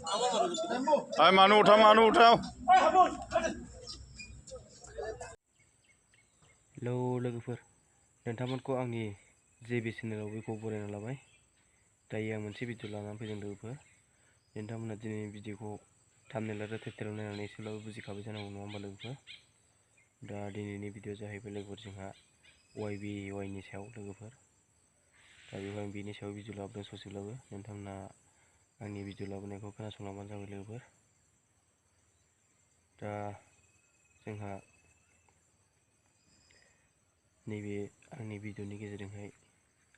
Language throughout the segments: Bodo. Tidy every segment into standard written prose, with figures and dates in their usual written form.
मानो उठाव हेलौ लोगोफोर, नोंथांमोनखौ आंनि जेबि चेनेलाव बेखौ बरायना लाबाय। दायो आं मोनसे भिडिअ लानानै फैदों लोगोफोर। नोंथांमोना दिनैनि भिडिअखौ थाम्बनेल आरो टाइटेल नायनानै एसेब्लाबो बुजिखाबाय जानांगौ, नङा होमबा लोगोफोर? दा दिनैनि भिडिअ जाहैबाय लोगोफोर जोंहा YBY नि सायाव लोगोफोर। दा बेवहाय आं बिनि सायाव भिडिअ लाबोदों ससेब्लाबो। नोंथांमोना आंनि भिडिअ लाबोनायखौ खोनासंलांबानो जाबाय लोगोफोर। दा जोंहा नैबे आंनि भिडिअनि गेजेरजोंहाय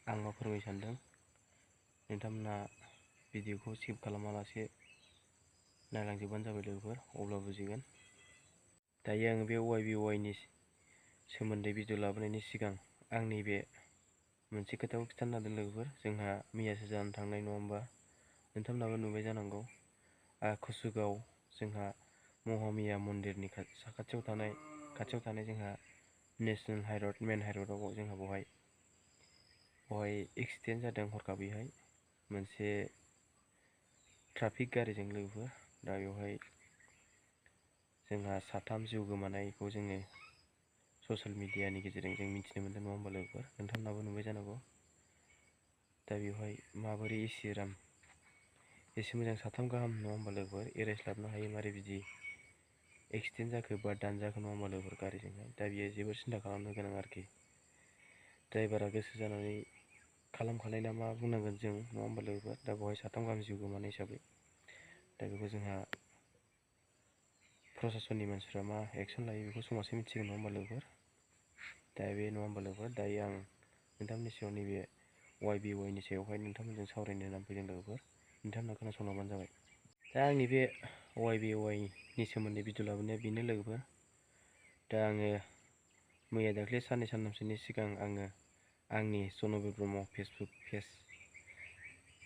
आं मा फोरमायनो सानदों, नोंथांमोना भिडिअखौ स्किप खालामालासे नायलांजोबबानो जाबाय लोगोफोर, अब्ला बुजिगोन। दायो आं बे YBY नि सोमोन्दै भिडिअ लाबोनायनि सिगां आं नैबे मोनसे खोथाखौ खिन्थानो नागिरदों लोगोफोर। जोंहा मैयासो जानानै थांनाय, नङा होमबा? नोंथांमोनाबो नुबाय जानांगौ। कुसुगाव जोंहा महामिया मन्दिरनि साखाथियाव थानाय जोंहा नेसनेल हाइरड, मेन हाइरडआव जोंहा बेवहाय एक्सिडेन्ट जादों हरखाबैहाय मोनसे ट्राफिक गारिजों लोगोफोर। दा बेवहाय जोंहा 3 जिउ गोमानायखौ जोङो ससियेल मिडियानि गेजेरजों जों मिथिनो मोनदों, नङा होमबा लोगोफोर? नोंथांमोनाबो नुबाय जानांगौ। दा बेवहाय माबोरै एसे मोजां 3 गाहाम, नङा होमबा लोगोफोर? एरायस्लाबनो हायै मारै बिदि एक्सिडेन्ट जाखो बा दानजाखो, नङा होमबा लोगोफोर? गारिजोंहाय दा बियो जोबोर सिन्था खालामनो गोनां आरोखि। ड्राइभारा गोसो जानानै खालामखानाय ना मा बुंनांगोन जों, नङा होमबा लोगोफोर? दा बेवहाय 3 गाहाम जिउ गोमानाय हिसाबै दा बेखौ जोंहा प्रसासननि मानसिफ्रा मा एक्सन लायो बेखौ समाजसो मिथिगोन, नङा होमबा लोगोफोर? दा बे नङा होमबा लोगोफोर? दायो आं नोंथांमोननि सायाव नैबे YBY नि सायावहाय नोंथांमोनजों सावरायनो होननानै फैदों लोगोफोर। नोंथांमोना खोनासंलांबानो जाबाय। दा आंनि बे YBY नि सोमोन्दै भिडिअ लाबोनाया बेनो लोगोफोर। दा आङो मैया दाख्लै साननै सानथामसोनि सिगां आङो आंनि जनबिर ब्रह्म फेसबुक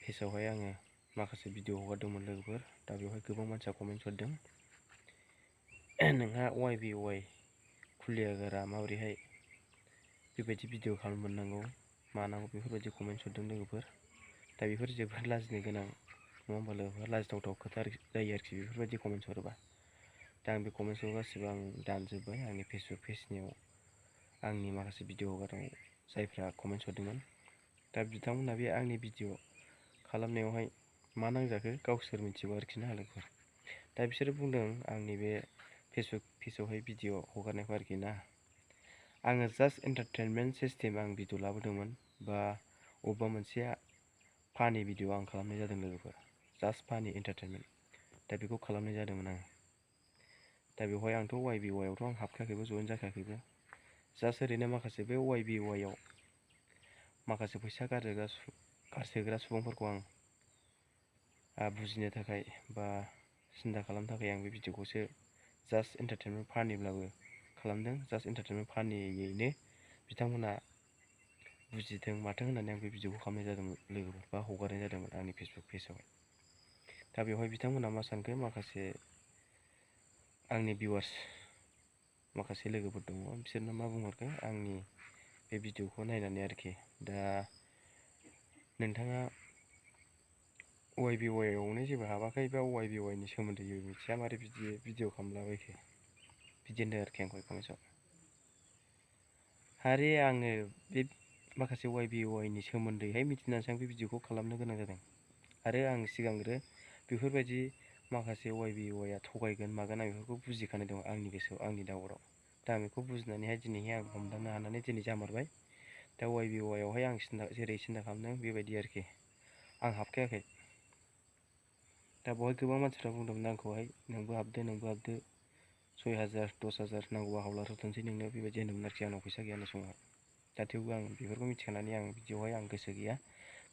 पेजावहाय आङो माखासे भिडिअ हगारदोंमोन लोगोफोर। दा बेवहाय गोबां मानसिया कमेन्ट हरदों, नोंहा YBY खुलियागोरा माबोरैहाय बेबायदि भिडिअ खालामनो मोननांगौ मानांगौ, बेफोरबायदि कमेन्ट हरदों लोगोफोर। दा बेफोर जोबोद लाजिनो गोनां, नङा होमबा लोगोफोर? लाजिथावथाव खोथा जायो आरोखि बेफोरबायदि कमेन्ट हरोबा। दा आं बे कमेन्टखौ गासिबो आं दानजोब्बाय आंनि फेसबुक पेजनियाव। आंनि माखासे भिडिअ हगारदों जायफ्रा कमेन्ट हरदोंमोन। दा बिथांमोनहा बे आंनि भिडिअ खालामनायावहाय मा नांजाखो गावसोर मिथिगौ आरोखि ना लोगोफोर। दा बिसोरो बुंदों आंनि बे फेसबुक पेजावहाय भिडिअ हगारनायखौ आरोखि ना, आङो जास्ट एन्टारटेनमेन्ट सिस्टेम आं भिडिअ लाबोदोंमोन, बा अबेबा मोनसे फानि भिडिअ आं खालामनाय जादों लोगोफोर। जास्ट फानि एन्टारटेनमेन्ट, दा बेखौ खालामनाय जादोंमोन आं। दा बेवहाय आंथ' YBY आवथ' आं हाबखायाखैबो, जयेन जाखायाखैबो। जास्ट ओरैनो माखासे बे YBY आव माखासे फैसा गारसोग्रा सुबुंफोरखौ आं बुजिनो थाखाय बा सिन्था खालामनो थाखाय आं बे भिडिअखौसो जास्ट एन्टारटेनमेन्ट फानिब्लाबो खालामदों। जास्ट एन्टारटेनमेन्ट फानियैनो बिथांमोना बुजिथों माथों होननानै आं बे भिडिअखौ खालामनाय जादोंमोन लोगोफोर, बा हगारनाय जादोंमोन आंनि फेसबुक पेजावहाय। दा बेवहाय बिथांमोना मा सानखो, माखासे आंनि भिउवार्स माखासे लोगोफोर दङ, बिसोरनो मा बुंहरखो आंनि बे भिडिअखौ नायनानै आरोखि। दा नोंथाङा YBY आवनो जेबो हाबाखै बा YBY नि सोमोन्दै जेबो मिथिया, मारै बिदि भिडिअ खालामलाबायखो, बिदि होनदों आरोखि आंखौहाय कमेन्टआव। आरो आङो बे माखासे YBY नि सोमोन्दैहाय मिथिनानैसो आं बे भिडिअखौ खालामनो गोनां जादों। आरो आं सिगांग्रो बेफोरबायदि माखासे YBY आ थगायगोन मागोन आं बेफोरखौ बुजिखानाय दं आंनि गोसोआव, आंनि दावराव। दा आं बेखौ बुजिनानैहाय दिनैहाय आं हमदांनो हानानै दिनै जामारबाय। दा YBY आवहाय आं जेरै सिन्था खालामदों बेबायदि आरोखि, आं हाबखायाखै। दा बेवहाय गोबां मानसिफ्रा बुंदोंमोन आंखौहाय, नोंबो हाबदो 6000 10,000 नांगौबा हावलार होथ'नोसै नोंनो, बेबायदि होनदोंमोन आरोखि आंनाव फैसा गैयानि समावहाय। दा थेवबो आं बेफोरखौ मिथिखानानै आं बिदियावहाय आं गोसो गैया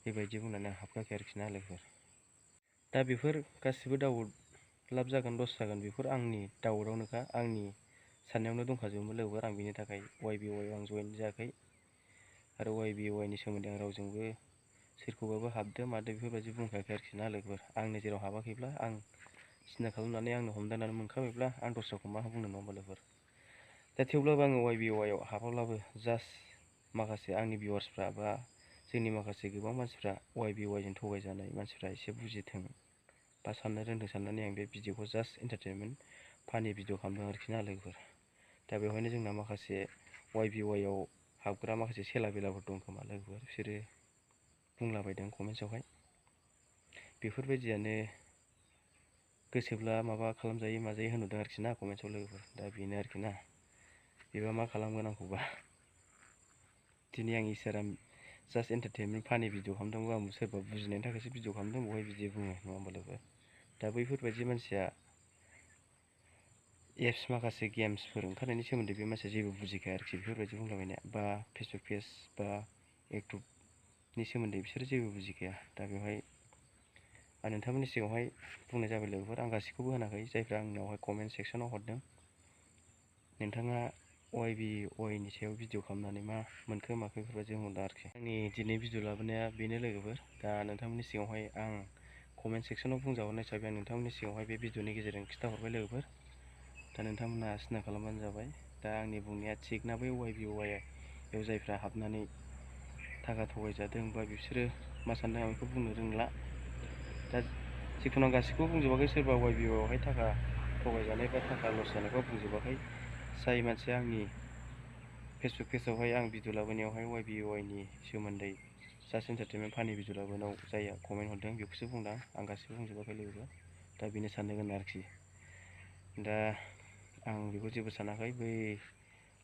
बेबायदि बुंनानै आं हाबखायाखै आरोखि ना लोगोफोर। दा बेफोर गासिबो डाउट लाब जागोन लस जागोन बेफोर आंनि डाउटआवनोखा, आंनि साननायावनो दंखाजोबोमोन लोगोफोर। आं बिनि थाखाय YBY आव आं जयेन जायाखै, आरो YBY नि सोमोन्दै आं रावजोंबो सोरखौबाबो हाबदो मादो बेफोरबायदि बुंखायाखै आरोखि ना लोगोफोर। आंनो जेराव हाबाखैब्ला, आं सिन्था खालामनानै आंनो हमदांनानै मोनखाबायब्ला आं दस्राखौ मा बुंनो, नङा होमबा लोगोफोर? दा थेवब्लाबो आङो YBY आव हाबाब्लाबो जास्ट माखासे आंनि भिउवार्सफ्रा बा जोंनि माखासे गोबां मानसिफ्रा YBY जों थगायजानाय मानसिफ्रा एसे बुजिथों बा साननो रोंदों साननानै आं बे भिडिअखौ जास्ट एन्टारटेनमेन्ट फानि भिडिअ खालामदों आरोखि ना लोगोफोर। दा बेवहायनो जोंना माखासे YBYआव हाबग्रा माखासे सेला बेलाफोर दं खोमा लोगोफोर, बिसोरो बुंलाबायदों कमेन्ट्सआवहाय। बेफोरबायदियानो गोसोब्ला माबा खालामजायो माजायो होनहरदों आरोखि ना कमेन्ट्सआव लोगोफोर। दा बेनो आरोखि ना, बेबा मा खालामगोन आंखौबा। दिनै आं इसोरा जास्ट एन्टारटेनमेन्ट फानि भिडिअ खालामदोंबो, आं सोरबा बुजिनायनि थाखायसो भिडिअ खालामदों, बहाय बिदि बुङो नङा होमबा लोगोफोर। दा बैफोरबायदि मानसिया एप्स माखासे गेम्सफोर ओंखारनायनि सोमोन्दै बे मानसिया जेबो बुजिखाया आरोखि, बेफोरबायदि बुंलाबायनाया, बा फेसबुक पेज बा इउटुबनि सोमोन्दै बिसोरो जेबो बुजिखाया। दा बेवहाय आं नोंथांमोननि सिगाङावहाय बुंनाय जाबाय लोगोफोर, आं गासिखौबो होनाखै, जायफ्रा आंनावहाय कमेन्ट सेक्सनाव हरदों नोंथाङा YBYनि सायाव भिडिअ खालामनानै मा मोनखो माखो बेफोरबायदि बुंहरदों आरोखि। आंनि दिनै भिडिअ लाबोनाया बेनो लोगोफोर। दा नोंथांमोननि सिगाङावहाय आं कमेन्ट सेक्सनाव बुंजाहरनाय हिसाबै आं नोंथांमोननि सिगाङावहाय बे भिडिअनि गेजेरजों खिन्थाहरबाय लोगोफोर। दा नोंथांमोनहा सिन्था खालामबानो जाबाय। दा आंनि बुंनाया थिग ना बै YBYआव जायफ्रा हाबनानै थाखा थगायजादों बा बिसोरो मा सानदों आं बेखौ बुंनो रोंला। दा जिखुनु आं गासैखौबो बुंजोबाखै, सोरबा YBYआवहाय थाखा थगायजानाय बा थाखा लस जानायखौ बुंजोबाखै। जाय मानसिया आंनि फेसबुक पेजावहाय आं भिडिअ लाबोनायावहाय YBYनि सोमोन्दै जास्ट एन्टारटेनमेन्ट फानि भिडिअ लाबोनायाव जायहा कमेन्ट हरदों बेखौसो बुंदां, आं गासिबो बुंजोबाखै लोगोफोर। दा बेनो साननो गोनां आरोखि। दा आं बेखौ जेबो सानाखै, बै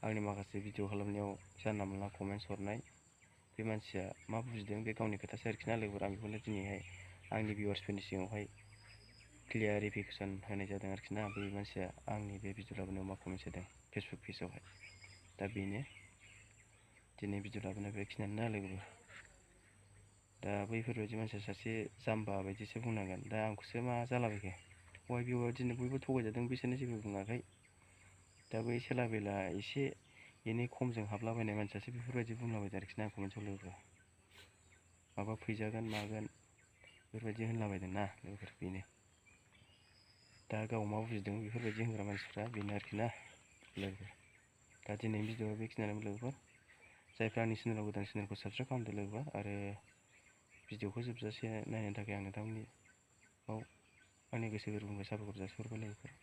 आंनि माखासे भिडिअ खालामनायाव जानला मोनला कमेन्टस हरनाय बे मानसिया मा बुजिदों बे गावनि खोथासो आरोखि ना लोगोफोर। आं बेखौनो दिनैहाय आंनि भिउवार्सफोरनि सिगाङावहाय क्लियारिफिकेसन होनाय जादों आरोखि ना, बे मानसिया आंनि बे भिडिअ लाबोनायाव मा कमेन्टस होदों फेसबुक पेजावहाय। दा बेनो दिनै भिडिअ लाबोनाय बेखिनियानो ना लोगोफोर। दा बैफोरबायदि मानसिया सासे जाम्बा बायदिसो बुंनांगोन। दा आंखौसो मा जालाबायखो, YBYआव दिनै बयबो थगायजादों बिसोरनो जेबो बुङाखै। दा बै सेला बेला एसे एनै खमजों हाबलाबायनाय मानसियासो बेफोरबायदि बुंलाबायदों आरोखि ना कमेन्टआव लोगोफोर। माबा फैजागोन मागोन बेफोरबायदि होनलाबायदों ना लोगोफोर, बेनो। दा गाव मा बुजिदों बेफोरबायदि होनग्रा मानसिफ्रा बेनो आरोखि ना लोगोफोर। दा दिनैनि भिडिअआ बेखिनियानो लोगोफोर। जायफ्रा आंनि चेनेलाव गोदान, चेनेलखौ साबसक्राइब खालामदो लोगोफोर, आरो भिडिअखौ जोबजासे नायनायनि थाखाय आं नोंथांमोननि आंनि गोसो गोरबोनिफ्राय साबायखर जासिहरबाय लोगोफोर।